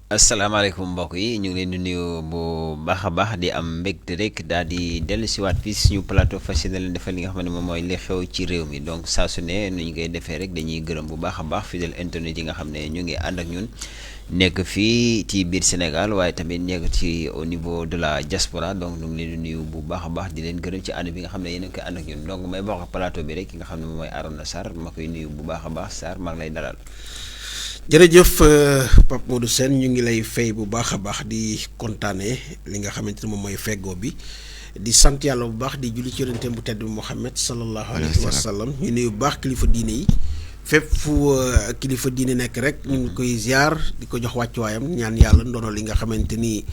asalaamaaleykum mbokk yi ñu ngi leen di nuyu bu baax a baax di am mbégte rek daal di dellu siwaat fii suñu plateau fas yéene leen defal li nga xam ne moom mooy li xew ci réew mi donc saa su ne nu ñu koy defee rek dañuy gërëm bu baax a baax fidèle internet yi nga xam ne ñu ngi ànd ak ñun nekk fii ci biir Sénégal waaye tamit nekk ci au niveau de la diaspora donc ñu ngi leen di nuyu bu baax a baax di leen gërëm ci ànd bi nga xam ne yéen a ngi koy ànd ak ñun donc may bokk plateau bi rek ki nga xam ne moom mooy Arona Sarr ma koy nuyu bu baax a baax Sarr maa ngi lay dalal. jërëjëf Pape Modou Sène ñu ngi lay fay bu baax a baax di kontaanee li nga xamante ne moom mooy feggoo bi di sant yàlla bu baax di julli ci yonenteem bu tedd bi Muhammad sallallahu alayhi wa sallam ñu nuyu bu baax kilifa diine yi fépp fu kilifa diine nekk rek ñu ngi koy ziar di ko jox wàccuwaayam ñaan yàlla ndono li nga xamante ni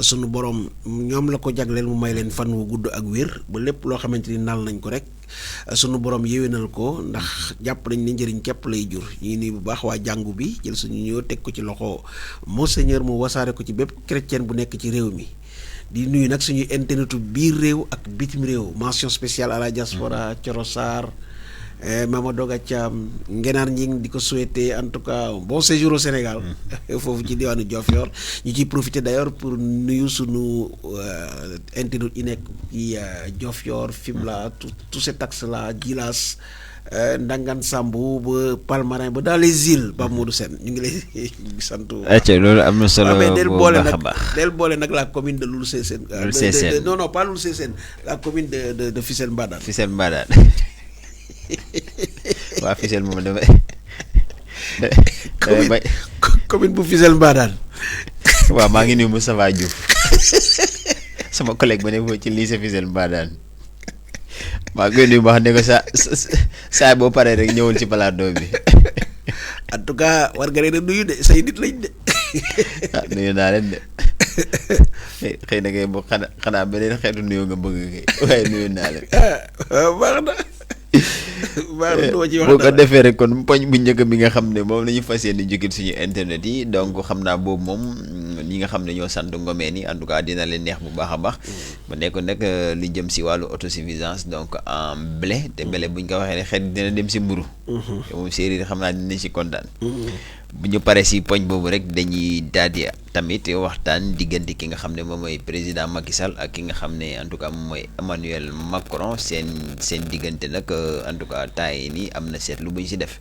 sunu borom ñoom la ko jagleel mu may leen fan wu gudd ak wér ba lépp loo xamante ni nal nañ ko rek sunu borom yéwénal ko ndax jàpp nañ ni njëriñ képp lay jur ñu ngi nuyu bu baax waa jàngu bi jël suñu ñëw teg ko ci loxo monseigneur mu wasaare ko ci bépp chrétien bu nekk ci réew mi di nuyu nag suñuy internetu biir réew ak bitim réew mention spéciale à la diaspora Coro Sarr Mama Doga Thiam Ngenaar ñi di ko souhaiter en tout cas bon séjour au Sénégal foofu ci diwaanu Diofior ñu ciy profiter d'ailleurs pour nuyu sunu internautes yi nekk ci Diofior Fimela tout cet axe là Djilas Ndangan Sambou ba Palmarin ba dans les îles Pape Modou Sène ñu ngi lay sant. loolu am na solo bu baax a baax del boole nag la commune de Loul Sessène. Loul Sessène non pas Loul Sessène la commune de Fissel Mbadane. Fissel Mbadane waa Fissel moom dama commune bu Fissel Mbadane. waaw maa ngi nuyu Moustapha Diouf sama collègue ba ne foofu ci lycée Fissel Mbadane maa ngi nuyu ma xam ne ko saa boo paree rek ñëwul ci plateau bi. en tout cas war nga leen a nuyu de say nit lañ de. nuyu naa leen de xëy na kay boo xanaa beneen xeetu nuyu nga bëgg kay waaye nuyu naa leen. baax na. boo ko defee rek kon poñ bu njëkk bi nga xam ne moom la ñu fas yéene jukkil suñu internet yi donc xam naa boobu moom ñi nga xam ne ñoo sant ngomeen yi en tout cas dina leen neex bu baax a baax ba nekkoon nag li jëm si wàllu autosuffisance donc en blé te blé buñ ko waxee ne xeet dina dem si mburu te moom séeréer xam naa dinañ si kontaan bu ñu paree si poñ boobu rek dañuy daal di tamit waxtaan diggante ki nga xam ne moom mooy président Macky Sall ak ki nga xam ne en tout cas moom mooy Emmanuel Macron seen diggante nag en tout cas temps yi nii am na seetlu bu ñu si def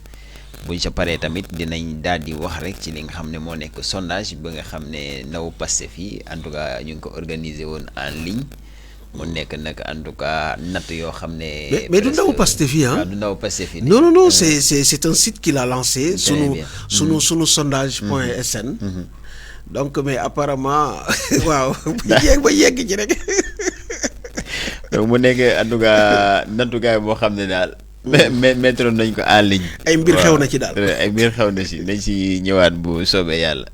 bu ñu sa paree tamit dinañ daal di wax rek ci li nga xam ne moo nekk sondage ba nga xam ne ndaw Pastef yi en tout cas ñu ngi ko organiser woon en ligne mu nekk nag en tout cas natt yoo xam ne. mais du ndaw Pastef yi ah. du ndaw Pastef yi. non c'est un site qu'il a lancé. sunu sondage point sn. donc mais apparemment waaw ba yegg ci rek. donc mu nekk en tout cas nattukaay boo xam ne daal. mais mettre nañ ko en ligne. ay mbir xew na ci daal ay mbir xew na si nañ si ñëwaat bu soobee yàlla.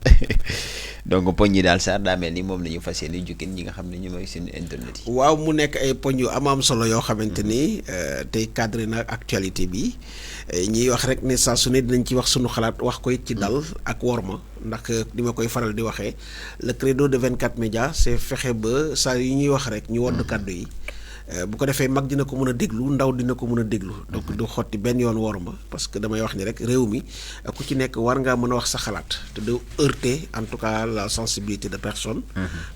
donc poñ yi daal Sarr daa mel ni moom la ñu fas yéene jukkin ñi nga xam ne ñu mooy seen internet yi. waaw mu nekk ay poñ yu am solo yoo xamante ni tey cadre na actualité bi ñuy wax rek ne saa su ne dinañ ci wax sunu xalaat wax ko it ci dal ak worma ndax ni ma koy faral di waxee le credo de 24 médias c'est fexe ba saa yu ñuy wax rek ñu wodd kàddu yi. bu ko defee mag dina ko mën a déglu ndaw dina ko mën a déglu donc du xotti benn yoon worma parce que damay wax ni rek réew mi ku ci nekk war ngaa mën a wax sa xalaat te de heurter en tout cas la sensibilité de personne.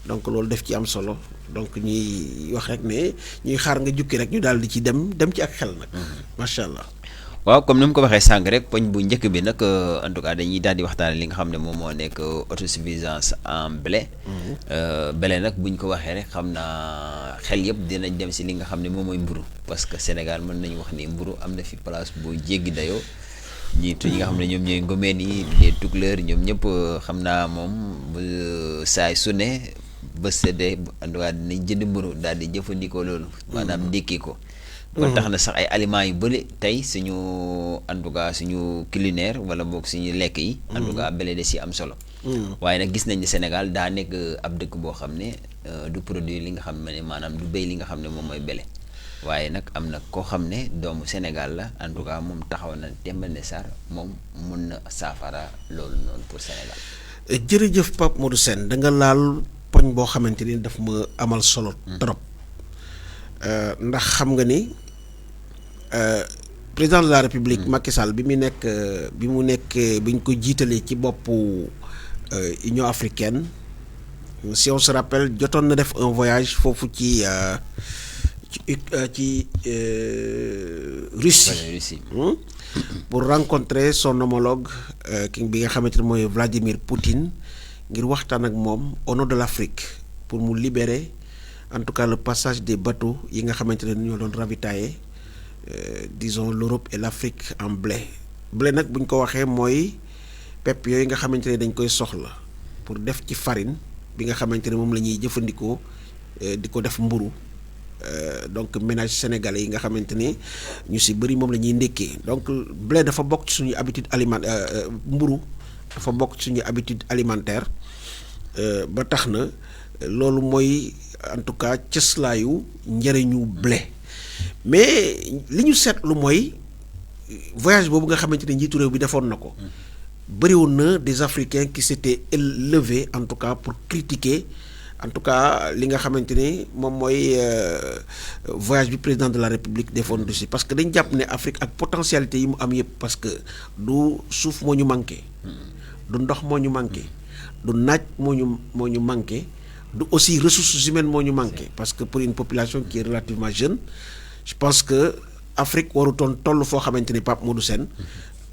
donc loolu def ci am solo donc ñuy wax rek ne ñuy xaar nga jukki rek ñu daal di ci dem ci ak xel nag. macha allah. waaw comme ni mu ko waxee sànq rek poñ bu njëkk bi nag en tout cas dañuy daal di waxtaane li nga xam ne moom moo nekk autosuffisance en blé. blé nag buñ ko waxee rek xam naa xel yëpp dinañ dem si li nga xam ne moom mooy mburu parce que Sénégal mën nañu wax ni mburu am na fi place bu jéggi dayoo ñiitu ñi nga xam ne ñoom ñooy ngomeen yi les tukuleur ñoom ñëpp xam naa moom saay su ne ba séddee en tout cas dinañ jënd mburu daal di jëfandikoo loolu maanaam ndékki ko. kon tax na sax ay aliments yu bëri tey suñu en tout cas suñu culinaire wala boog suñu lekk yi. en tout cas blé da si am solo. waaye nag gis nañ ne Sénégal daa nekk ab dëkk boo xam ne du produit li nga xam ne maanaam du béy li nga xam ne moom mooy blé waaye nag am na koo xam ne doomu Sénégal la en tout cas moom taxaw na Demba ne Sarr moom mun na saafara loolu noonu pour Sénégal. jërëjëf Pape Modou Sène da nga laal poñ boo xamante ni daf ma amal solo. trop ndax xam nga ni. président de la république Macky Sall bi mu nekkee bi ñu ko jiitalee ci boppu Union africaine si on se rappelle jotoon na def un voyage foofu ci Russie pour rencontrer son homologue ki bi nga xamante ne mooy Vladimir Poutine ngir waxtaan ak moom au nom de l'Afrique pour mu libérer en tout cas le passage des bateaux yi nga xamante ne ñoo doon ravitailler disons l'Europe et l'Afrique en blé nag bu ñu ko waxee mooy pepp yooyu nga xamante ne dañ koy soxla pour def ci farine bi nga xamante ne moom la ñuy jëfandikoo di ko def mburu donc ménage sénégalais yi nga xamante ne ñu si bëri moom la ñuy ndékkee donc blé dafa bokk ci suñuy habitude alimentaire mburu dafa bokk ci suñuy habitude alimentaire ba tax na loolu mooy en tout cas cëslaayu njëriñu blé mais li ñu seetlu mooy voyage boobu nga xamante ne njiitu réew bi defoon na ko bëriwoon na des Africains qui s'étaient élevés en tout cas pour critiquer en tout cas li nga xamante ne moom mooy voyage bi président de la République defoon aussi parce que dañ jàpp ne Afrique ak potentialité yi mu am yëpp parce que du suuf moo ñu manqué du ndox moo ñu manqué du naaj moo ñu manqué du aussi ressources humaines moo ñu manqué parce que pour une population qui est relativement jeune je pense que Afrique warutoon toll foo xamante ni Pape Modou Sène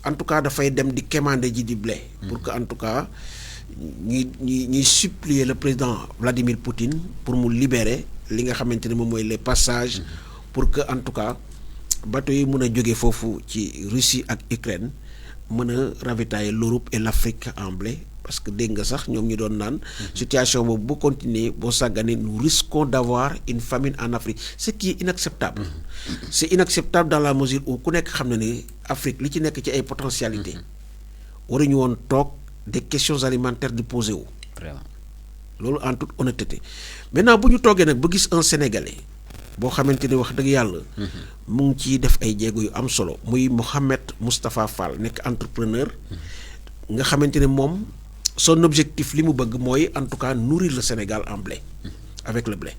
en tout cas dafay dem di quémander ji di blé pour que en tout cas ñuy supplier le président Vladimir Poutine pour mu libérer li nga xamante ne moom mooy les passages pour que en tout cas bateau yi mën a jóge foofu ci Russie ak Ukraine mën a ravitailler l'Europe et l'Afrique en blé parce que dégg nga sax ñoom ñu doon naan situation boobu bu continuer boo sàgganee nous risquons d'avoir une famine en Afrique ce qui est inacceptable c'est inacceptable dans la mesure où ku nekk xam na ni Afrique li ci nekk ci ay potentialité waruñu woon toog des questions alimentaires di posé wu vraiment loolu en toute honnêteté maintenant bu ñu toogee nag ba gis un Sénégalais boo xamante ni wax dëgg yàlla mu ngi ciy def ay jéego yu am solo muy Mohamed Moustapha Fall nekk entrepreneur nga xamante ne moom son objectif li mu bëgg mooy en tout cas nourrir le Sénégal en blé avec le blé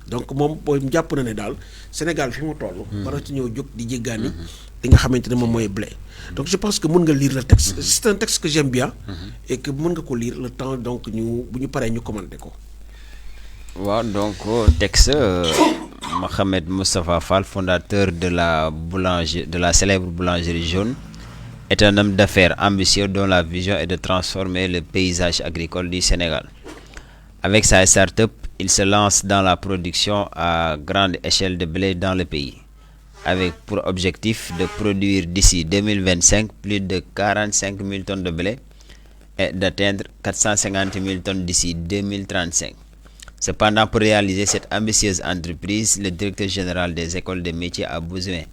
donc moom booy jàpp na ne daal Sénégal fi mu toll bara ci ñëw jóg di jéggaani li nga xamante ne moom mooy blé donc je pense que mën nga lire le texte c'est un texte que j'aime bien et que mën nga ko lire le temps donc ñu bu ñu paree ñu commenter ko waaw donc texte Mohamed Moustapha Fall fondateur de la célèbre boulangerie jaune est un homme d'affaires ambitieux dont la vision est de transformer le paysage agricole du Sénégal. Avec sa start-up, il se lance dans la production à grande échelle de blé dans le pays, avec pour objectif de produire d'ici 2025 plus de 45 000 tonnes de blé et d'atteindre 450 000 tonnes d'ici 2035. Cependant, pour réaliser cette ambitieuse entreprise, le directeur général des écoles de métiers a besoin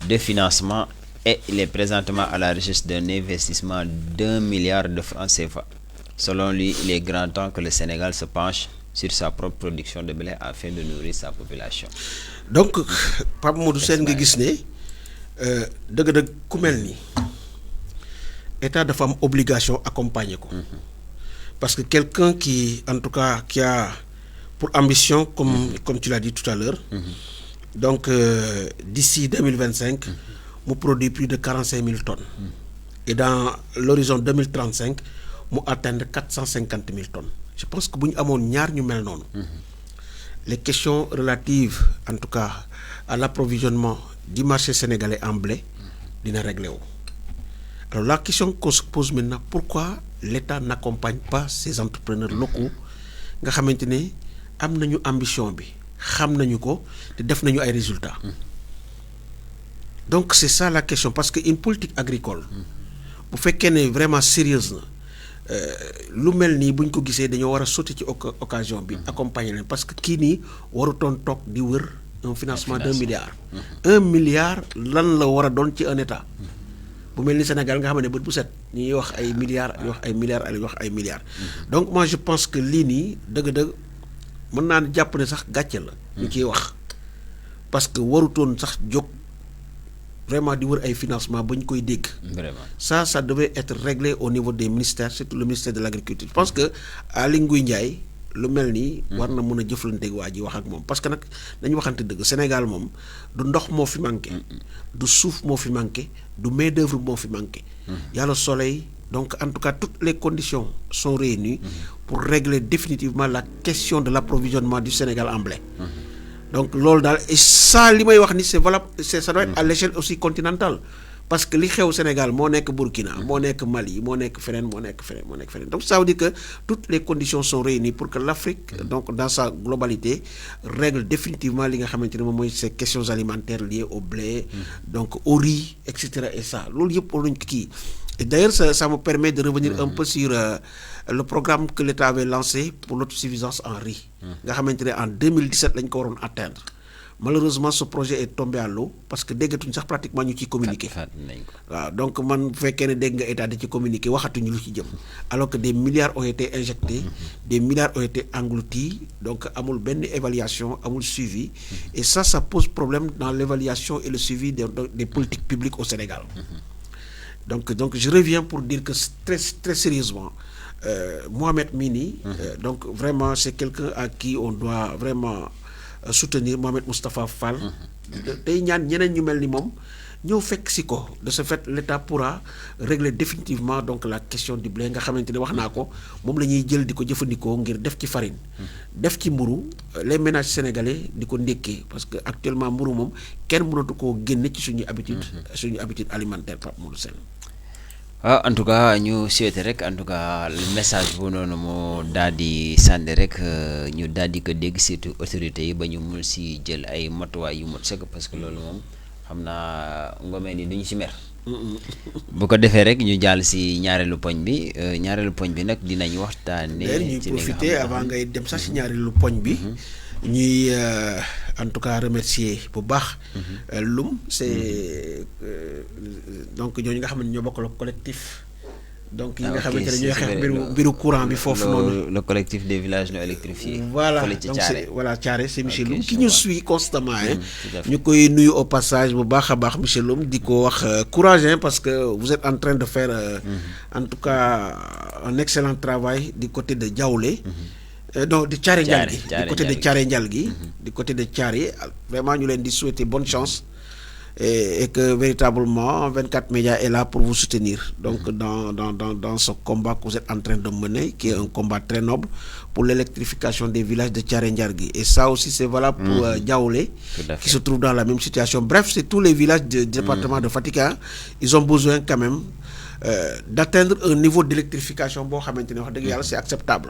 de financement et il est présentement à la recherche d'un investissement d'1 milliard de francs CFA. Selon lui, il est grand temps que le Sénégal se penche sur sa propre production de blé afin de nourrir sa population. Donc Pape Modou Sène nga gis ne dëgg-dëgg ku mel ni état dafa am obligation accompagner ko parce que quelqu'un qui en tout cas qui a pour ambition comme tu l'as dit tout à l'heure donc d'ici 2025 mu produit plus de 45 000 tonnes et dans l'horizon 2035 mu atteindre 450 000 tonnes je pense que bu ñu amoon ñaar ñu mel noonu les questions relatives en tout cas à l'approvisionnement du marché sénégalais en blé dina réglé wu alors la question qu'on se pose maintenant pourquoi l'État n'accompagne pas ces entrepreneurs locaux nga xamante ne am nañu ambition bi xam nañu ko te def nañu ay résultats donc c'est ça la question parce que une politique agricole bu fekkee ne vraiment sérieuse na lu mel nii bu ñu ko gisee dañoo war a sauter ci occasion bi accompagner leen parce que kii nii warutoon toog di wër un financement d'1 milliard 1 milliard lan la war a doon ci un état bu mel ni Sénégal nga xam ne bët bu set ñuy wax ay milliards di wax ay milliards di wax ay milliards donc moi je pense que lii nii dëgg-dëgg mën naa ne jàpp ne sax gàcce la ñu ciy wax parce que warutoon sax jóg vraiment di wër ay financement ba ñu koy dégg ça devait être réglé au niveau des ministères surtout le ministère de l'agriculture je pense que Aly Ngouille Ndiaye lu mel nii war na mën a jëflanteeg waa ji wax ak moom parce que nag dañu waxante dëgg Sénégal moom du ndox moo fi manqué du suuf moo fi manqué du main d'œuvre moo fi manqué y a le soleil Donc, en tout cas, toutes les conditions sont réunies pour régler définitivement la question de l'approvisionnement du Sénégal en blé. Donc, et ça, c'est valable, ça doit être à l'échelle aussi continentale. Parce que li xew Sénégal moo nekk Burkina moo nekk Mali moo nekk feneen. Donc ça veut dire que toutes les conditions sont réunies pour que l'Afrique donc dans sa globalité règle définitivement li nga xamante ne moom mooy ces questions alimentaires liées au blé donc au riz etc. et ça loolu yëpp luñ kii. Et d'ailleurs ça me permet de revenir un peu sur le programme que l'État avait lancé pour l'autosuffisance en riz nga xamante ne en 2017 lañ ko waroon atteindre. Malheureusement, ce projet est tombé à l'eau parce que dès que tu sax pratiquement ñu ci communiquer. Donc man bu fekkee ne dégg nga état di ci communiquer waxatuñu lu ci jëm. Alors que des milliards ont été injectés, des milliards ont été engloutis, donc amul benn évaluation, amul suivi. Et ça pose problème dans l'évaluation et le suivi des politiques publiques au Sénégal. Donc je reviens pour dire que très, très sérieusement, Mohamed Mini, donc vraiment c'est quelqu'un à qui on doit vraiment soutenir, Mohamed Moustapha Fall. tey ñaan ñeneen ñu mel ni moom ñëw fekk si ko. De ce fait l'État pourra régler définitivement donc la question du blé nga xamante ne wax naa ko moom la ñuy jël di ko jëfandikoo ngir def ci farine def ci mburu les ménages sénégalais di ko ndékkee parce que actuellement mburu moom kenn mënatu koo génne ci suñu habitude alimentaire Pape Modou Sène. En tout cas ñu souhaité rek en tout cas le message bu noonu moo daal di sànni rek ñu daal di ko dégg surtout autorités yi ba ñu mun si jël ay matuwaay yu mot sëkk parce que loolu moom xam naa ngomee ni duñu si mer. bu ko defee rek ñu jàll si ñaareelu poñ bi nag dinañ waxtaanee. ci li nga xam ne ñuy profiter avant ngay dem sax si ñaareelu poñ bi. ñuy en tout cas remercier bu baax. Loum c'est donc ñooñu nga xam ne ñoo bokk le collectif. donc yi nga xamante ne ñooy xeex mbiru courant bi foofu noonu. le collectif des villages non électrifiés. voilà donc Thiaré c'est monsieur Loum qui ñu suit constamment. ñu koy nuyu au passage bu baax a baax monsieur Loum di ko wax courage parce que vous êtes en train de faire en tout cas un excellent travail du côté de Diaoulé. Donc de Thiaré Ndial gi du côté de Thiaré Ndial gi du côté de Thiaré vraiment ñu leen di souhaiter bonne chance et que véritablement 24 médias est là pour vous soutenir donc dans ce combat que vous êtes en train de mener qui est un combat très noble pour l'électrification des villages de Thiaré Ndial gi et ça aussi c'est valable pour Diaoulé qui se trouve dans la même situation. Bref, c'est tous les villages du département de Fatick. Ils ont besoin quand même d'atteindre un niveau d'électrification boo xamante ne wax dëgg yàlla c'est acceptable.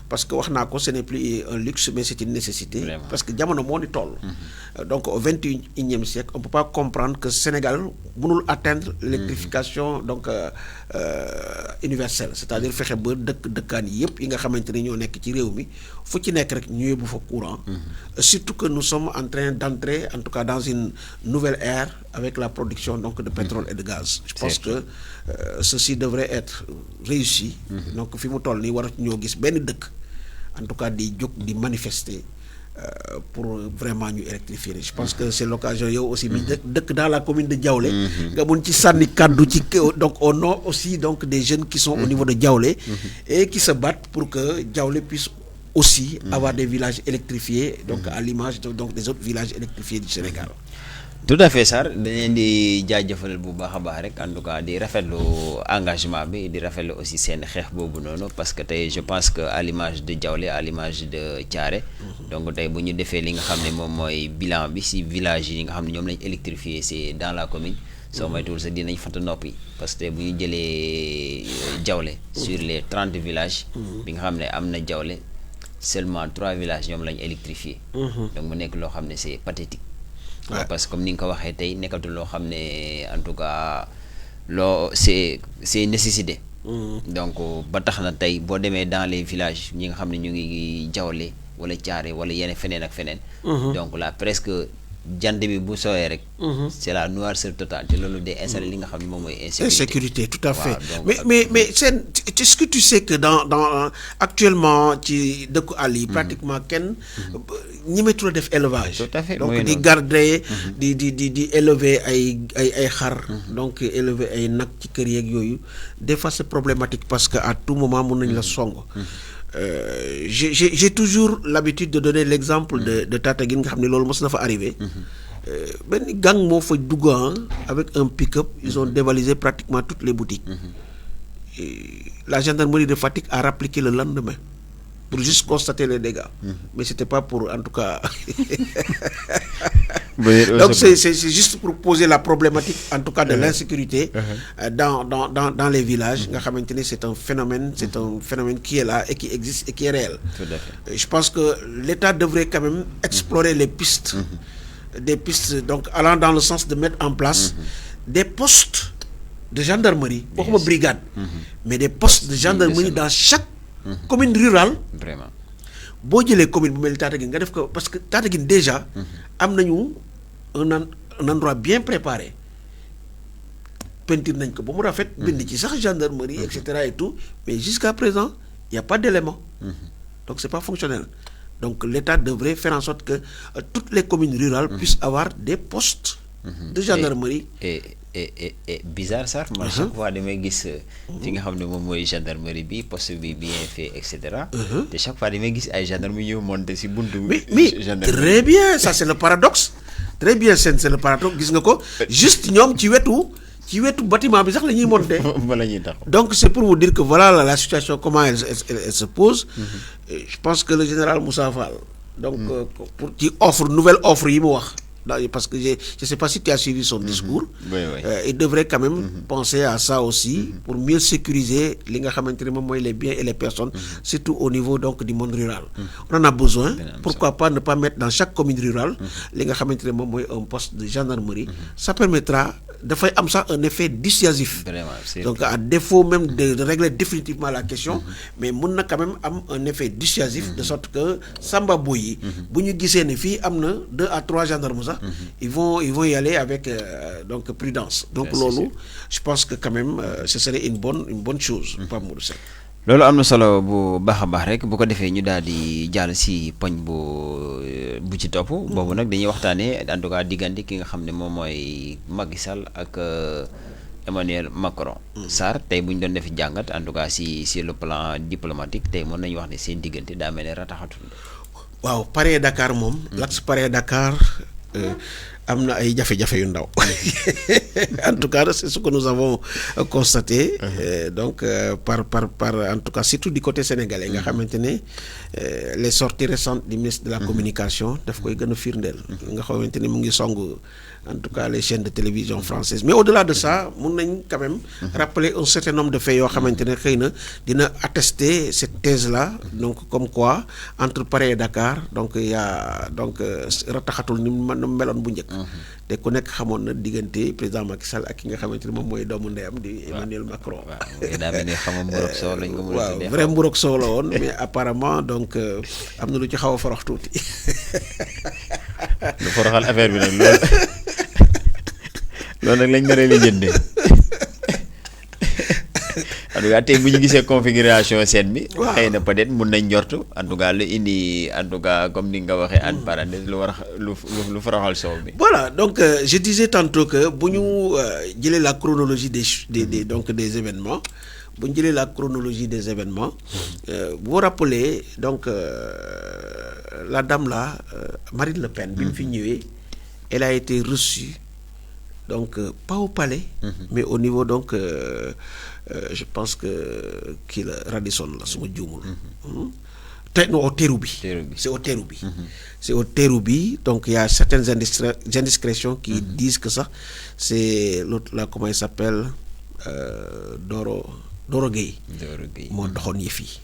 Parce que wax naa ko ce n'est plus un luxe mais c'est une nécessité. Vraiment. Parce que jamono moo ni toll. Donc au 21e siècle on peut pas comprendre que Sénégal mënul atteindre l'électrification donc universelle c'est-à-dire fexe ba dëkkaan yëpp yi nga xamante ne ñoo nekk ci réew mi fu ci nekk rek ñu yóbbu fa courant. Surtout que nous sommes en train d'entrer en tout cas dans une nouvelle ère avec la production donc de pétrole et de gaz. Je pense que ceci devrait être réussi. Donc fi mu toll nii war ñoo gis benn dëkk en tout cas di jóg di manifester pour vraiment ñu électrifier. Je pense que c'est l'occasion yow aussi bi dëkk dans la commune de Diaoulé nga mun ci sànni kàddu ci donc au nom aussi donc des jeunes qui sont au niveau de Diaoulé et qui se battent pour que Diaoulé puisse aussi avoir des villages électrifiés donc à l'image donc des autres villages électrifiés du Sénégal. Tout à fait Sarr dañ leen di jaajëfal bu baax a baax rek en tout cas di rafetlu engagement bi di rafetlu aussi seen xeex boobu noonu parce que tey je pense que à l'image de Diaoulé à l'image de Thiaré donc tey bu ñu defee li nga xam ne moom mooy bilan bi si village yi nga xam ne ñoom lañ électrifié c'est dans la commune soo moytuwul sax dinañ fanta noppi parce que bu ñu jëlee Diaoulé sur les 30 villages bi nga xam ne am na Diaoulé seulement 3 villages ñoom lañ électrifié donc mu nekk loo xam ne c'est pathétique. Ouais. Parce que comme ni nga ko waxee tey nekkatul loo xam ne en tout cas c'est une nécessité. Donc ba tax na tey boo demee dans les villages ñi nga xam ne ñu ngi Diaoulé wala Thiaré wala yeneen feneen ak feneen. Donc là presque jant bi bu sooyee rek. C'est la noirceur totale te loolu day installer li nga xam ne moom mooy insécurité tout à fait. Mais est-ce que tu sais que dans actuellement ci dëkku àll yi pratiquement kenn ñemetu la def élevage. Tout à fait. Donc di garder di élever ay xar. Donc élever ay nag ci kër yeeg yooyu des fois c'est problématique parce que à tout moment mën nañ la song. J'ai toujours l'habitude de donner l'exemple de Tataguine nga xam ne loolu mos na fa arrivé. Benn gang moo fa dugg avec un pick-up ils ont dévalisé pratiquement toutes les boutiques. la gendarmerie de Fatick a rappliqué le lendemain pour juste constater les dégâts. Mais c'était pas pour, en tout cas. Donc c'est juste pour poser la problématique, en tout cas, de l'insécurité dans les villages. C'est un phénomène qui est là et qui existe et qui est réel. Tout à fait. Je pense que l'État devrait quand même explorer les pistes, des pistes donc allant dans le sens de mettre en place des postes de gendarmerie, pas comme brigade, mais des postes de gendarmerie dans chaque commune rurale. Vraiment. Boo jëlee commune bu mel ni Tataguine nga def ko parce que Tataguine déjà am nañu un endroit bien préparé, peinture nañ ko ba mu rafet, bind ci sax gendarmerie et cetera et tout, mais jusqu'à présent il y a pas d'élément. Donc c'est pas fonctionnel. Donc l'État devrait faire en sorte que toutes les communes rurales puissent avoir des postes de gendarmerie. Et bizarre ça, moi chaque fois damay gis fi nga xam ne moom mooy gendarmerie bi poste bi bien fait et cetera. te chaque fois damay gis ay gendarmes yu monté si buntu. Mais très bien, ça c'est le paradoxe. Très bien, c'est le paradoxe. Gis nga ko juste ñoom ci wetu bâtiment bi sax la ñuy monté. Donc c'est pour vous dire que voilà la situation comment elle se pose. Je pense que le général Moussa Fall donc pour ci nouvelle offre yi mu wax. Parce que je sais pas si tu as suivi son discours. Il devrait quand même penser à ça aussi pour mieux sécuriser les biens et les personnes, surtout au niveau donc du monde rural. On en a besoin. Pourquoi pas ne pas mettre dans chaque commune rurale un poste de gendarmerie. Ça permettra de faire un effet dissuasif. Donc à défaut même de régler définitivement la question, mais on a quand même un effet dissuasif de sorte que Samba Boyi, bu ñu gisee ne fii am na 2 à 3 gendarmes sax, ils vont y aller avec donc prudence. Donc lolu je pense que quand même ce serait une bonne chose. Pape Modou Sène. loolu am na solo bu baax a baax rek bu ko defee ñu daal di jàll si poñ bu ci topp. boobu nag dañuy waxtaanee en tout cas diggante ki nga xam ne moom mooy Macky Sall ak Emmanuel Macron. Sarr tey bu ñu doon def jàngat en tout cas si le plan diplomatique tey mën nañu wax ne seen diggante daa mel ne rataxatul. waaw Paris Dakar moom. l'axe Paris Dakar. am na ay jafe-jafe yu ndaw en tout cas c'est ce que nous avons constaté donc par en tout cas surtout du côté sénégalais nga xamante ne les sorties récentes du ministre de la communication daf koy gën a firndeel nga xamante ne mu ngi song en tout cas les chaînes de télévision françaises. Mais au-delà de ça mun nañ quand même rappeler un certain nombre de faits yoo xamante ne xëy na dina attester cette thèse là, donc comme quoi entre Paris et Dakar donc il y a donc rataxatul ni mu meloon bu njëkk. te ku nekk xamoon na diggante président Macky Sall ak ki nga xamante ne moom mooy doomu ndeyam di Emmanuel Macron. daa mel ni xam nga mburok soow lañ ko mën a tuddee. vrai mburok soow la woon mais apparemment donc am na lu ci xaw a forox tuuti. lu foroxal affaire bi nag loolu nag lañ naree li jëndee. en tout cas tey bu ñu gisee configuration scène bi. xëy na peut-être mun nañ njortu en tout cas lu indi en tout cas comme ni nga waxee en parenthèse lu faraxal soow bi. Voilà donc je disais tantôt que bu ñu jëlee la chronologie des événements bu ñu jëlee la chronologie des événements vous rappelez donc la dame là Marine Le Pen. bi mu fi ñëwee elle a été reçue donc pas au palais. mais au niveau donc. Je pense que kii la Radisson la suma juumul. Au Terrou-Bi. C'est au Terrou-Bi. C'est au Terrou-Bi, donc il y a certaines indiscrétions qui disent que ça c'est l'autre là, comment il s'appelle, Doro Gueye. moo doxoon yëf yi.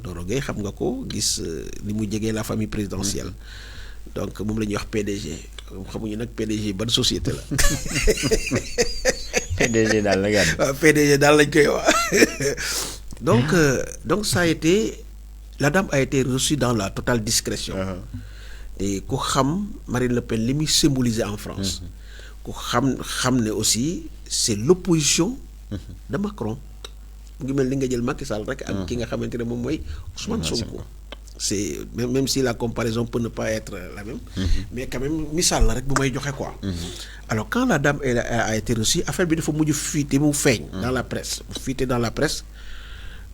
Doro Gueye xam nga ko gis ni mu jegee la famille présidentielle. Donc moom la ñuy wax PDG xamuñu nag PDG ban société la. PDG daal la gàddu. PDG daal lañ koy wax. donc ça a été, la dame a été reçue dans la totale discrétion. Et ku xam Marine Le Pen li muy symboliser en France. ku xam ne aussi c'est l'opposition de Macron. mu ngi mel ni nga jël Macky Sall rek ak ki nga xamante ne moom mooy Ousmane Sonko. C'est même si la comparaison peut ne pas être la même, mais quand même misaal la rek bu may joxe quoi. Alors quand la dame a été reçue, affaire bi dafa mujj fuité mu feeñ dans la presse, fuité dans la presse,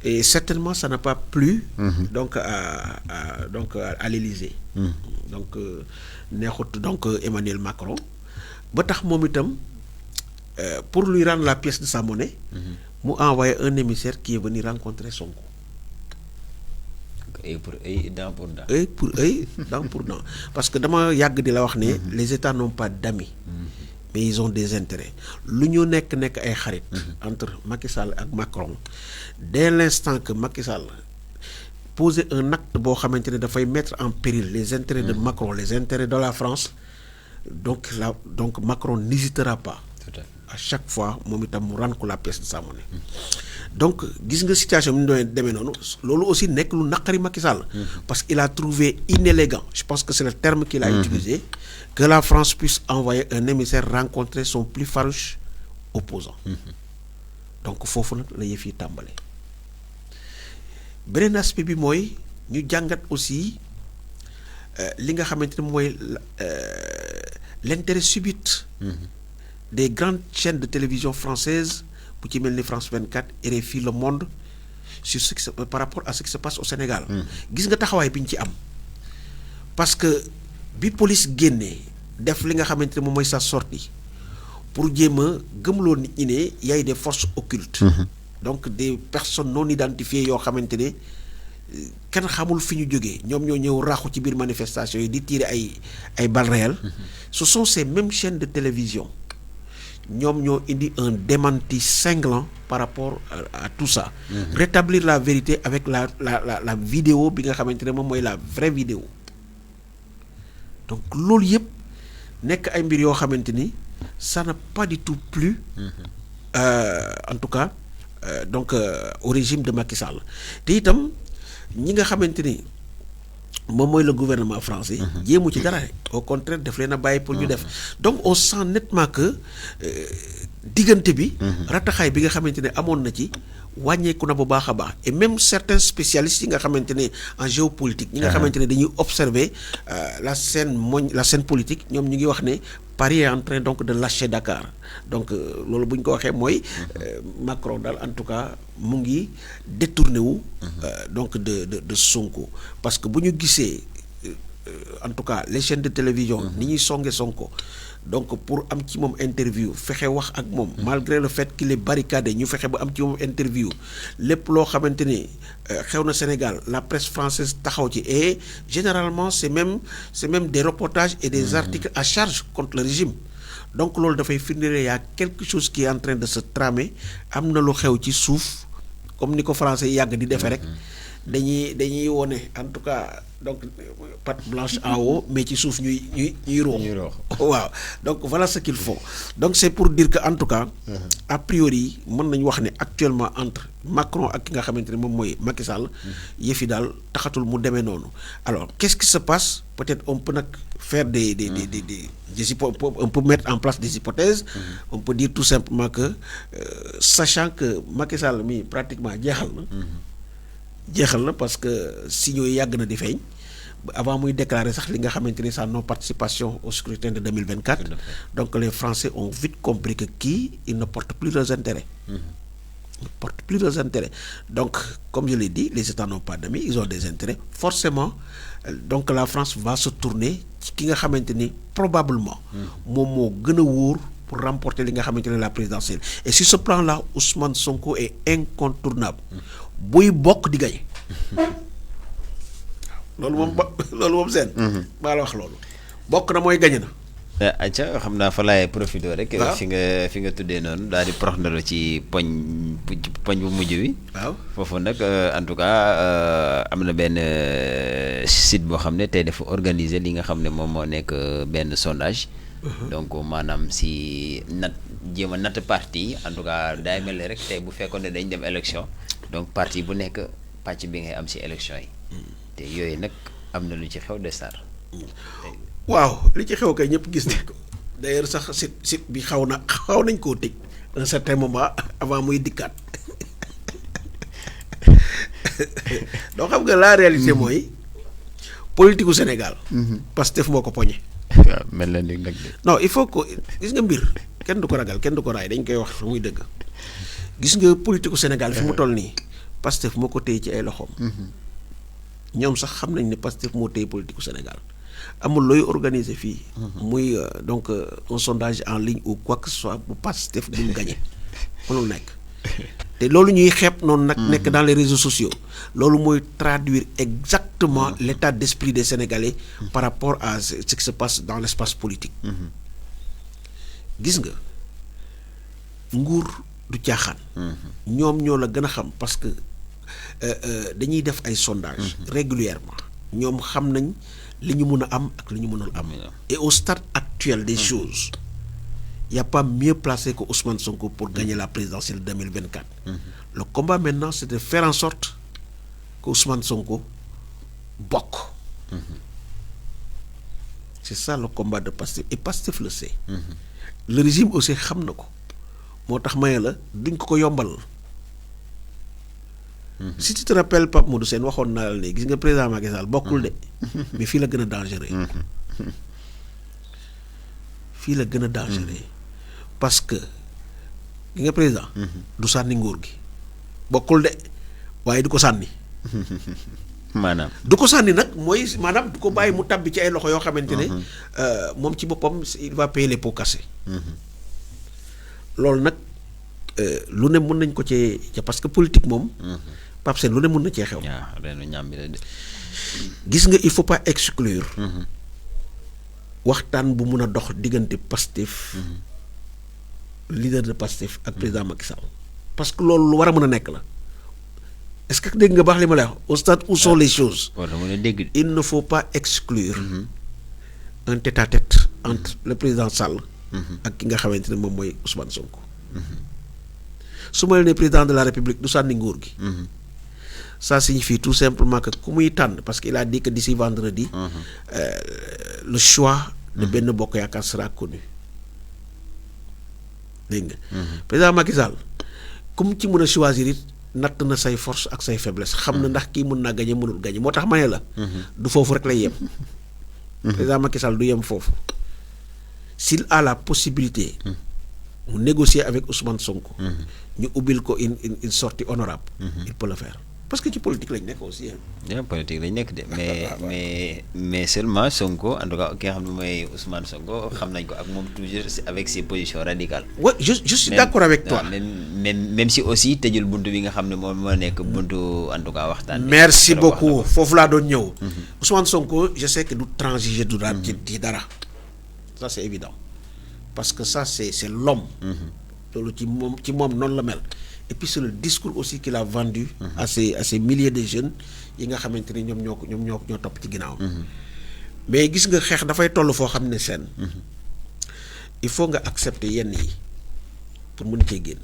et certainement ça n'a pas plu donc à l'Élysée. Donc neexut donc Emmanuel Macron ba tax moom itam pour lui rendre la pièce de sa monnaie mu envoyé un émissaire qui est venu rencontrer Sonko. œil pour œil, dent pour dent. Œil pour œil, dent pour dent. Parce que dama yàgg di la wax ne les États n'ont pas d'amis, mais ils ont des intérêts. Lu ñu nekk ay xarit entre Macky Sall ak Macron, dès l'instant que Macky Sall poser un acte boo xamante ne dafay mettre en péril les intérêts de Macron, les intérêts de la France, donc Macron n'hésitera pas. Tout à fait. À chaque fois moom itam mu rendre ko la pièce de sa monnaie. Donc gis nga situation bi ñu doon demee noonu loolu aussi nekk lu naqari Macky Sall parce qu'il a trouvé inélégant, je pense que c'est le terme qu'il a utilisé, que la France puisse envoyer un émissaire rencontrer son plus farouche opposant. Donc foofu nag la yëf yi tàmbale. Beneen aspect bi mooy ñu jàngat aussi li nga xamante ne mooy l'intérêt subite des grandes chaînes de télévision françaises, bu ci mel ni France 24, RFI, Le Monde, sur ce qui se, par rapport à ce qui se passe au Sénégal. Gis nga taxawaay bi ñu ci am parce que bi police génnee def li nga xamante ne moom mooy sa sortie pour jéem a gëmloo nit ñi ne y a des forces occultes. Donc des personnes non identifiées yoo xamante ne kenn xamul fi ñu jógee ñoom ñoo ñëw raxu ci biir manifestation yi di tirer ay balles réelles. Ce sont ces mêmes chaînes de télévision ñoom ñoo indi un démenti cinglant par rapport à tout ça. Rétablir la vérité avec la vidéo bi nga xamante ne moom mooy la vraie vidéo. Donc loolu yëpp nekk ay mbir yoo xamante ni ça n'a pas du tout plu en tout cas au régime de Macky Sall te itam ñi nga xamante ni moom mooy le gouvernement français jéemu ci dara au contraire daf leen a bàyyi pour ñu def. Donc on sent nettement que diggante bi rataxaay bi nga xamante ne amoon na ci wàññeeku na bu baax a baax et même certains spécialistes yi nga xamante ne en géopolitique ñi nga xamante ne dañuy observer la scène politique ñoom ñu ngi wax ne Paris est en train donc de lâcher Dakar. Donc loolu bu ñu ko waxee mooy Macron daal en tout cas mu ngi détourné wu donc de Sonko parce que bu ñu gisee en tout cas les chaînes de télévision ni ñuy songe Sonko donc pour am ci moom interview fexe wax ak moom malgré le fait qu'il est barricadé ñu fexe ba am ci moom interview lépp loo xamante ni xew na Sénégal la presse française taxaw ci et généralement c'est même des reportages et des articles à charge contre le régime. Donc loolu dafay firndeel y a quelque chose qui est en train de se tramer am na lu xew ci suuf comme ni ko français yàgg di defee rek dañuy wone en tout cas donc patte blanche en haut mais ci suuf ñuy roox waaw donc voilà ce qu'il faut. Donc c'est pour dire que en tout cas a priori mën nañu wax ne actuellement entre Macron ak ki nga xamante ne moom mooy Macky Sall yëf yi daal taxatul mu demee noonu. Alors qu'est-ce qui se passe? Peut-être on peut nag faire on peut mettre en place des hypothèses. On peut dire tout simplement que sachant que Macky Sall mi pratiquement jeexal na parce que signaux yi yàgg na di feeñ avant muy déclarer sax li nga xamante ni sa non participation au scrutin de 2024. Donc les Français ont vite compris que ils ne portent plus leurs intérêts. Donc comme je l'ai dit, les États n'ont pas d'amis, ils ont des intérêts. Forcément donc la France va se tourner ci ki nga xamante ni probablement moom moo gën a wóor pour remporter li nga xamante ne la présidentielle. Et sur ce plan-là, Ousmane Sonko est incontournable. buy bokk di gañe loolu moom seen maa la wax loolu bokk na mooy gañe na. acca xam naa fa laay profité rek. fi nga tuddee noonu daal di prox ndalo ci poñ bu mujj bi. waaw foofu nag en tout cas am na benn site boo xam ne tey dafa organiser li nga xam ne moom moo nekk benn sondage. Donc maanaam si jéem a natt parti en tout cas daay mel ni rek tey bu fekkoon ne dañ dem élection donc parti bu nekk pàcc bi ngay am si élection yi te yooyu nag am na lu ci xew de star. waaw li ci xew kay ñëpp gis nañ ko d'ailleurs sax site bi xaw nañ koo tëj un certain moment avant muy dikkaat donc xam nga la réalité mooy politique u Sénégal. Pastef moo ko poñe. waaw mel na ni nag de. non il faut que gis nga mbir kenn du ko ragal kenn du ko raay dañ koy wax muy dëgg gis nga politique u Sénégal fi mu toll nii Pastef moo ko téye ci ay loxoom. ñoom sax xam nañ ne Pastef moo téye politique u Sénégal amul looy organiser fii. muy donc un sondage en ligne ou quoi que ce soit bu Pastef duñ gagné mënul nekk te loolu ñuy xeeb noonu nag nekk dans les réseaux sociaux loolu mooy traduire exactement l'état d'esprit des Sénégalais par rapport à ce qui se passe dans l'espace politique. gis nga nguur du caaxaan. ñoom ñoo la gën a xam parce que dañuy def ay sondages régulièrement ñoom xam nañ li ñu mën a am ak li ñu mënul am. Et au stade actuel des choses il n'y a pas mieux placé que Ousmane Sonko pour gagner la présidentielle 2024. Le combat maintenant c'est de faire en sorte que Ousmane Sonko bokk. C'est ça le combat de Pastef et Pastef le sait. Le régime aussi xam na ko moo tax maye la duñ ko yombal. Si tu te rappelles Pape Modou Sène waxoon naa la ne gis nga président Macky Sall bokkul de mais fii la gën a dangereux. fii la gën a dangereux parce que gi nga président du sànni nguur gi bokkul de waaye du ko sànni. maanaam du ko sànni nag mooy maanaam du ko bàyyi mu tàbbi ci ay loxo yoo xamante ne moom ci boppam il va payer les pots cassés. loolu nag lu ne mën nañ ko cee parce que politique moom. Pape Sène lu ne mën na cee xew. waaw reenu ñaam bi la de. gis nga il faut pas exclure. waxtaan bu mun a dox diggante Pastef. leader de Pastef ak président Macky Sall. parce que loolu lu war a mën a nekk la. est-ce que dégg nga baax li ma lay wax au stade où sont les choses. Il ne faut pas exclure un tête-à-tête entre le président Sall ak ki nga xamante ne moom mooy Ousmane Sonko. su ma nee président de la République du sànni nguur gi. Ça signifie tout simplement que ku muy tànn parce qu'il a dit que d'ici vendredi le choix de Benno Bokk Yaakaar sera connu. dégg nga président Macky Sall comme ci mën a choisir it natt na say force ak say faiblesse xam na ndax kii mën naa gañe mënul gañe moo tax ma ne la du foofu rek lay yem. président Macky Sall du yem foofu. S'il a la possibilité mu négocier avec Ousmane Sonko ñu ubbil ko une sortie honorable il peut le faire parce que ci politique lañ nekk aussi. politique lañ nekk de mais seulement Sonko en tout cas ki nga xam ne mooy Ousmane Sonko xam nañ ko ak moom toujours avec ses positions radicales. oui je suis d'accord avec toi. même si aussi tëjul buntu bi nga xam ne moom moo nekk buntu en tout cas waxtaan. merci beaucoup foofu laa doon ñëw. Ousmane Sonko je sais que du transiger du dara ci dara. Ça c'est évident parce que ça c'est l'homme. loolu ci moom noonu la mel. Et puis c'est le discours aussi qu'il a vendu à ces milliers de jeunes yi nga xamante ni ñoom ñoo topp ci ginnaaw. mais gis nga xeex dafay toll foo xam ne seen. il faut nga accepter yenn yi pour mën cee génn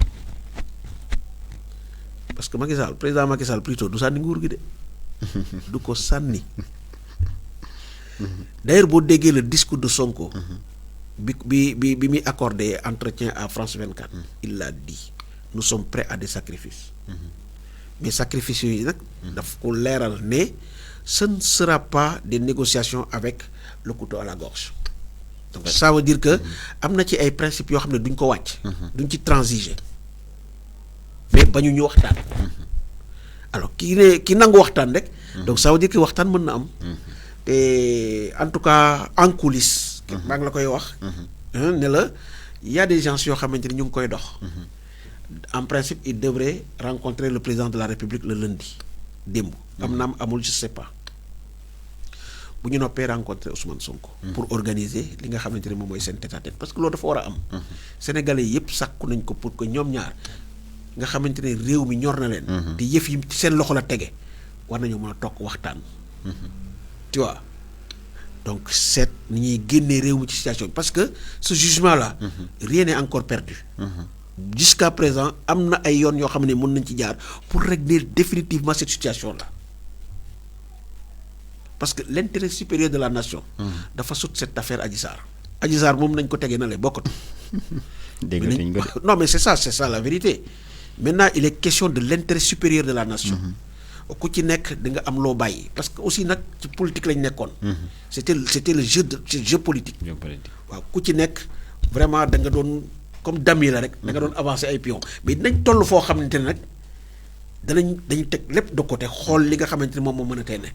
parce que président Macky Sall plutôt du sànni nguur gi de du ko sànni. D'ailleurs boo déggee le discours de Sonko. bi muy accordé entretien à France 24. Il l'a dit. Nous sommes prêts à des sacrifices. Mais sacrifices yooyu nag daf ko leeral ne ce ne sera pas des négociations avec le couteau à la gorge. Donc ça veut dire que am na ci ay principes yoo xam ne duñ ko wàcc. duñ ci transiger. mais bañu ñu waxtaan. alors ki nangu waxtaan rek. donc ça veut dire que waxtaan mën na am. te en tout cas en coulisses. maa ngi la koy wax. ne la y a des gens yoo xamante ni ñu ngi koy dox. En principe il devrait rencontrer le président de la République le lundi démb. am naam amul je sais pas bu ñu noppee rencontrer Ousmane Sonko. pour organiser li nga xamante ne moom mooy seen tête-à-tête parce que loolu dafa war a am. Sénégalais yëpp sàkku nañ ko pour que ñoom ñaar nga xamante ne réew mi ñor na leen. te yëf yi ci seen loxo la tege war nañoo mën a toog waxtaan. tu vois donc seet ni ñuy génnee réew mi ci situation bi parce que ce jugement là. rien n'est encore perdu. Jusqu'à présent am na ay yoon yoo xam ne mën nañ ci jaar pour régler définitivement cette situation là parce que l'intérêt supérieur de la nation. dafa sut cette affaire Adji Sarr. Adji Sarr moom nañ ko tegee na le bokkatu. Non mais c'est ça la vérité. Maintenant il est question de l'intérêt supérieur de la nation. ku ci nekk da nga am loo bàyyi parce que aussi nag ci politique lañ nekkoon. c'était le jeu politique. waaw ku ci nekk vraiment da nga doon. comme dami la rek da nga doon avancer ay pion mais dinañ toll foo xamante ne nag dañuy teg lépp de côté xool li nga xamante ne moom moo mën a tey ne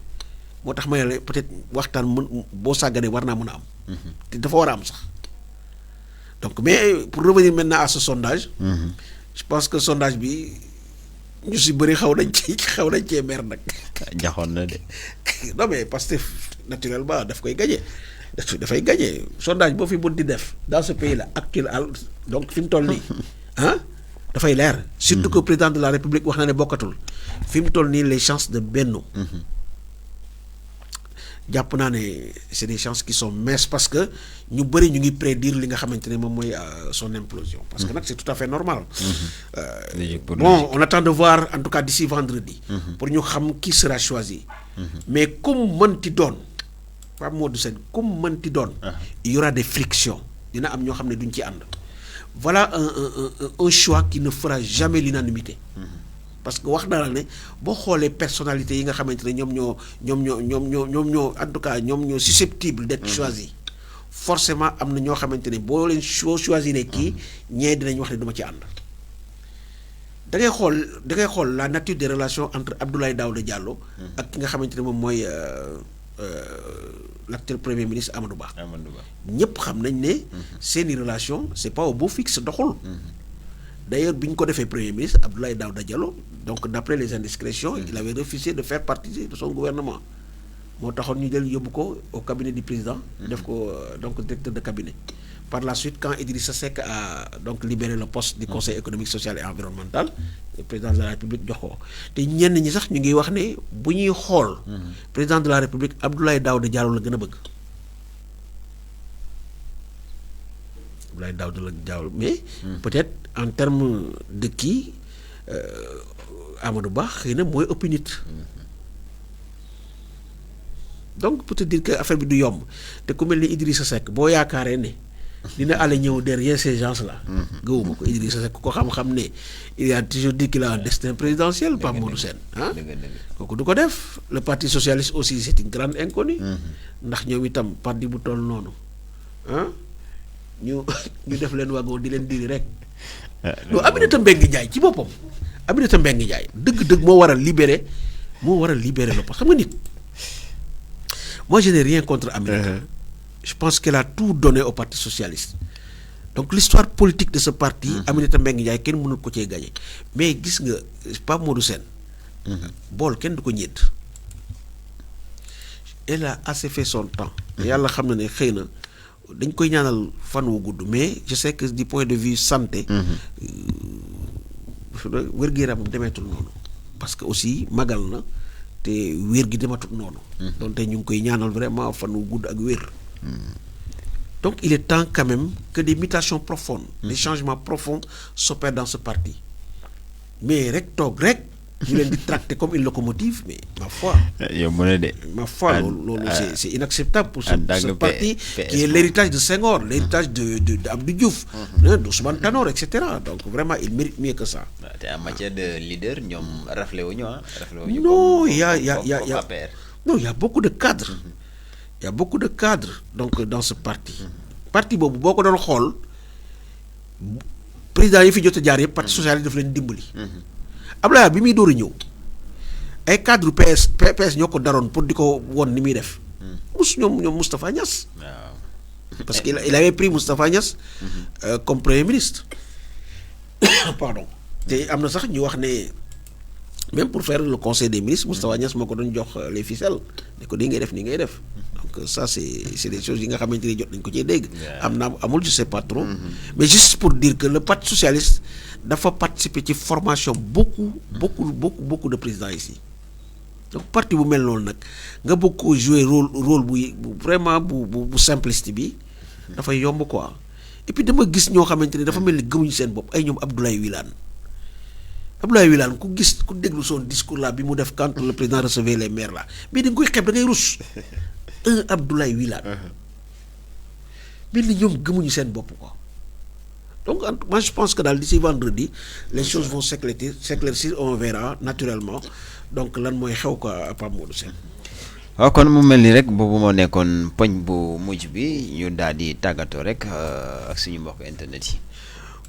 moo tax ma ne la peut-être waxtaan boo sàgganee war naa mën a am. te dafa war a am sax donc mais pour revenir maintenant à ce sondage. je pense que sondage bi ñu si bëri xaw nañ cee mer nag. jaxoon na de. non mais Pastef naturellement daf koy gagné dafay gagné sondage boo fi mën di def dans ce pays là actuel donc fi mu toll nii dafay leer. surtout que président de la république wax na ne bokkatul fi mu toll nii les chances de Benno. jàpp naa ne c'est des chances qui sont minces parce que ñu bëri ñu ngi prédire li nga xamante ne moom mooy son implosion. parce que nag c'est tout à fait normal. Bon on attend de voir en tout cas d'ici vendredi. pour ñu xam qui sera choisi. mais comme mënti doon Pape Modou Sène comme mënti doon. il y aura des frictions dina am ñoo xam ne duñ ci ànd. voilà un choix qui ne fera jamais l'unanimité. parce que wax naa la ne boo xoolee personnalités yi nga xamante ne ñoom ñoo en tout cas ñoom ñoo susceptible d'être choisi forcément am na ñoo xamante ne boo leen choisir ne kii ñee dinañ wax ne duma ci ànd. da ngay xool la nature des relations entre Abdoulaye Daouda Diallo ak ki nga xamante ne moom mooy l'actuel premier ministre Amadou Ba. ñëpp xam nañ ne seeni relation c'est pas au beau fixe doxul. D'ailleurs bi ñu ko defee premier ministre Abdoulaye Daouda Diallo donc d'après les indiscrétions il avait refusé de faire partie de son gouvernement moo taxoon ñu jël yóbbu ko au cabinet du président def ko donc directeur de cabinet. Par la suite quand Idrissa Seck a donc libéré le poste du conseil économique social et environnemental le président de la république jox ko te ñenn ñi sax ñu ngi wax ne bu ñuy xool président de la république Abdoulaye Daouda Diallo la gën a bëgg. Abdoulaye Daouda Diallo mais peut-être en termes de kii Amadou Ba xëy na mooy ëpp nit. donc pour te dire que affaire bi du yomb te ku mel ni Idrissa Seck boo yaakaaree ne dina àll ñëw derrière ces gens là. gëwuma ko Idrissa Seck ko xam-xam ne il a toujours dit qu'il a un destin présidentiel. Pape Modou Sène kooku du ko def. le parti socialiste aussi c'est une grande inconnue. ndax ñoom itam parti bu toll noonu ñu def leen wagon di leen diri rek. non Aminata Mbengue Ndiaye ci boppam Aminata Mbengue Ndiaye dëgg-dëgg moo war a libérer le poste xam nga nit. moi je n'ai rien contre Aminata. je pense qu'elle a tout donné au parti socialiste. donc l'histoire politique de ce parti. Aminata Mbengue Ndiaye kenn mënul ko cee gagner mais gis nga Pape Modou Sène. bool kenn du ko ñett. elle a assez fait son temps. yàlla xam na ne xëy na. dañ koy ñaanal fan wu gudd mais je sais que du point de vue santé. wér-gu-yaramam demeetul noonu. parce que aussi magal na te wér gi demeetul noonu. donc ñu ngi koy ñaanal vraiment fan wu gudd ak wér. donc il est temps quand même que des mutations profondes. des changements profonds s'opèrent dans ce parti. mais rek toog rek. ñu leen di tracter comme une locomotive mais ma foi. yow mu ne de. ma foi loolu c'est inacceptable pour ce parti qui est l'héritage de Senghor l'héritage de Abdou Diouf. d'Ousmane Tanor et cetera donc vraiment il mérite mieux que ça. te en matière de leader ñoom raflé wuñu non il y a beaucoup de cadres. il y a beaucoup de cadres donc dans ce parti. parti boobu boo ko doon xool président yi fi jot a jaar yëpp parti socialiste daf leen dimbali. Abdoulaye bi muy door a ñëw ay cadre PS ñoo ko daroon pour di ko won ni muy def. ñoom Moustapha Niass. parce que il avait pris Moustapha Niass. comme premier ministre. pardon te am na sax ñu wax ne même pour faire le conseil des ministres Moustapha Niass moo ko doon jox les ficelles ne ko nii ngay def nii ngay def. donc ça c'est des choses yi nga xamante ni jot nañ ko cee dégg. am na amul je sais pas trop. mais juste pour dire que le parti socialiste. dafa participer ci formation beaucoup de présidents ici donc parti bu mel noonu nag nga bëgg ko jouer rôle bu vraiment bu simpliste bi dafay yomb quoi et puis dama gis ñoo xamante ni dafa mel ni gëmuñu seen bopp ay ñoom Abdoulaye Wilane ku déglu son discours là bi mu def quand le président recevait les maires là mais da nga koy xeeb da ngay rus un Abdoulaye Wilane mel ni ñoom gëmuñu seen bopp quoi. donc moi je pense que daal d'ici vendredi les choses vont s'éclaircir on verra naturellement donc lan mooy xew quoi Pape Modou Sène. waaw kon mu mel ni rek boobu moo nekkoon poñ bu mujj bi ñu daal di tàggatoo rek ak suñu mbokk internet yi.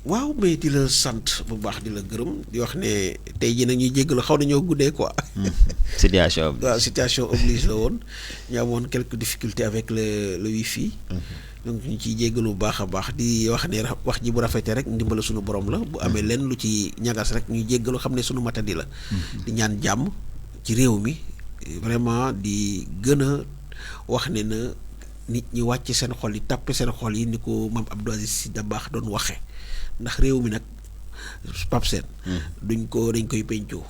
waaw mais di la sant bu baax di la gërëm di wax ne tey jii nag ñuy jéggalu xaw nañoo guddee quoi. situation waaw situation oblige la woon ñu amoon quelques difficultés avec le wifi. donc ñu ciy jéggalu bu baax a baax di wax ne wax ji bu rafetee rek ndimbala suñu borom la bu amee lenn lu ci ñagas rek ñuy jéggalu xam ne suñu matadi la. di ñaan jàmm ci réew mi vraiment di gën a wax ne na nit ñi wàcc seen xol yi tàppe seen xol yi ni ko maam Abdou Aziz Sy Dabakh doon waxe ndax réew mi nag Pape Sène dañ koy pencoo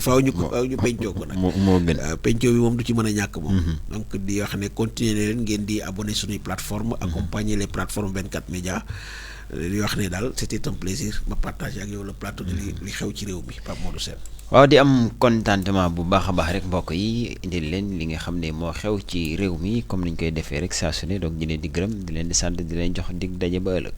faaw ñu pencoo ko nag moo gën pencoo bi moom du ci mën a ñàkk moom. donc di wax ne continuer leen ngeen di abonné suñuy plateforme accompagner les plateformes 24 médias di wax ne daal c'était un plaisir ma partager ak yow le plateau de li xew ci réew mi Pape Modou Sène. waaw di am contentement bu baax a baax rek mbokk yi indil leen li nga xam ne moo xew ci réew mi comme niñ koy defee rek saa su ne donc di leen di gërëm di leen di sant di leen jox dig daje ba ëllëg.